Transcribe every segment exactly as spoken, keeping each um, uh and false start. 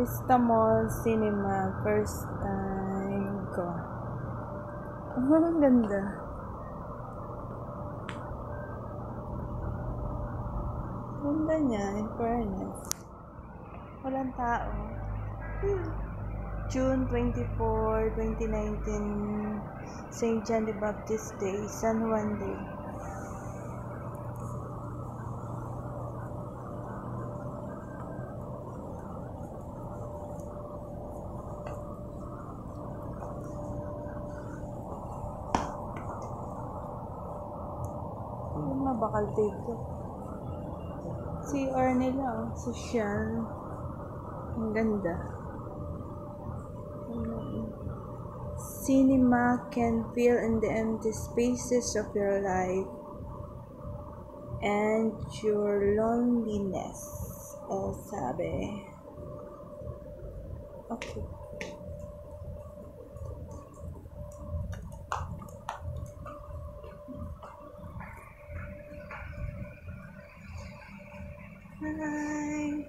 Vista Mall Cinema, first time ko. Oh, ang ganda. Ganda niya, in fairness. Walang tao. June twenty-four, twenty nineteen, Saint John the Baptist Day, San Juan Day. Ano nga bakal dito? C R nila, oh. Sosyal. Ang ganda. Cinema can fill in the empty spaces of your life and your loneliness. Oh, sabi. Okay. Hi.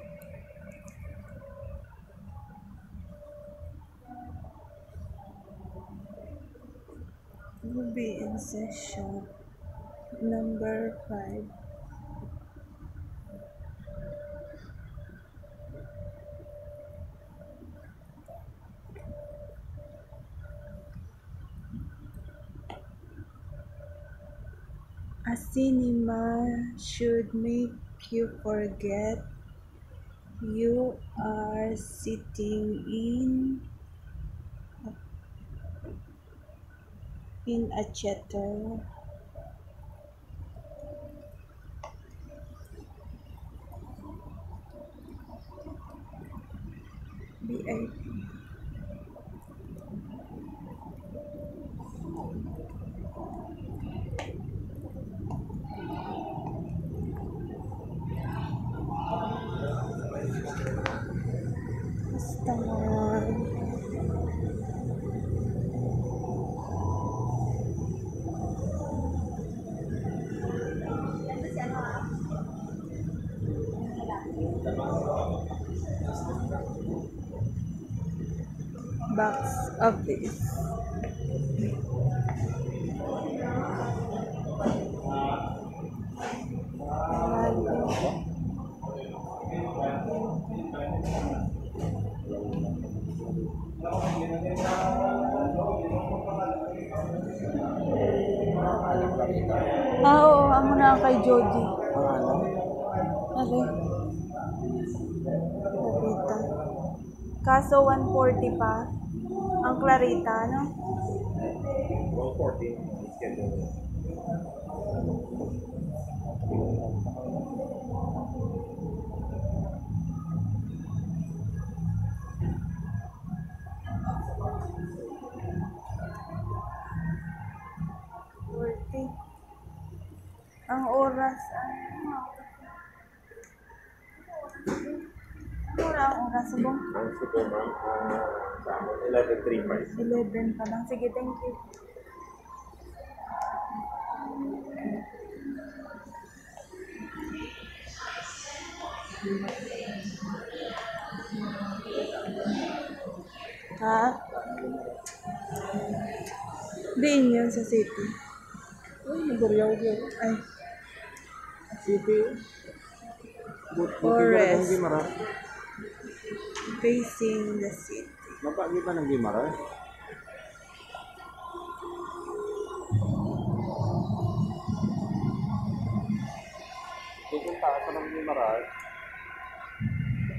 Will be in session number five. A cinema should make you forget you are sitting in in a theater. V I P. Basta. Box office. Ah, oo, amo na ang kay Jody. Ang ano? Ari. Clarita. Kaso one forty pa. Ang Clarita, no? One forty. Schedule. Forty. Ang oras, ano, ano na ang oras, Subong? Ang Subong, ma'am, ah, sa amon, eleven three five. Eleven pa lang. Sige, thank you. Ha? Diin yun sa city? Ay, nagbaryaw ko. Ay. City. But, Forest. Ang Guimaras. Facing the city. Mapagi ba ng Guimaras? Pupunta ka sa ng Guimaras.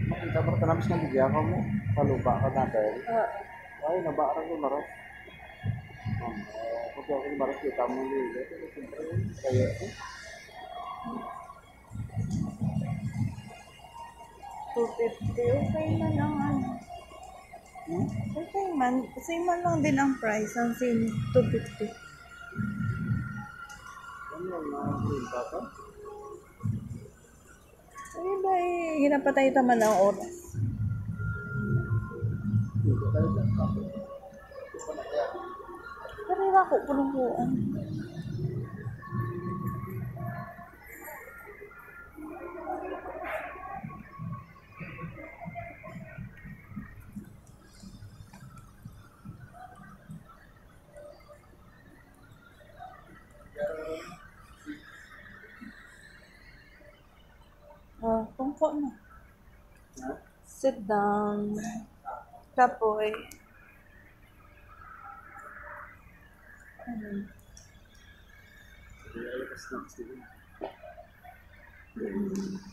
Makita mo ka namin sa nabigyan ka mo. Paluba ka natin. Ah. Ay, naba ka ng Guimaras. Um, uh, pag ako Guimaras, kita mo yung liga. Siyempre, kaya ito. Two fifty, okay man ang ano. Hmm? Okay man. Same man lang din ang price, ang same, two fifty. Ano ang mga green papa? Ano ba eh? Ginapatay ta man ang oras. Karira ko, pulong-puan. Sit down. Kapoy. Mm. Mm.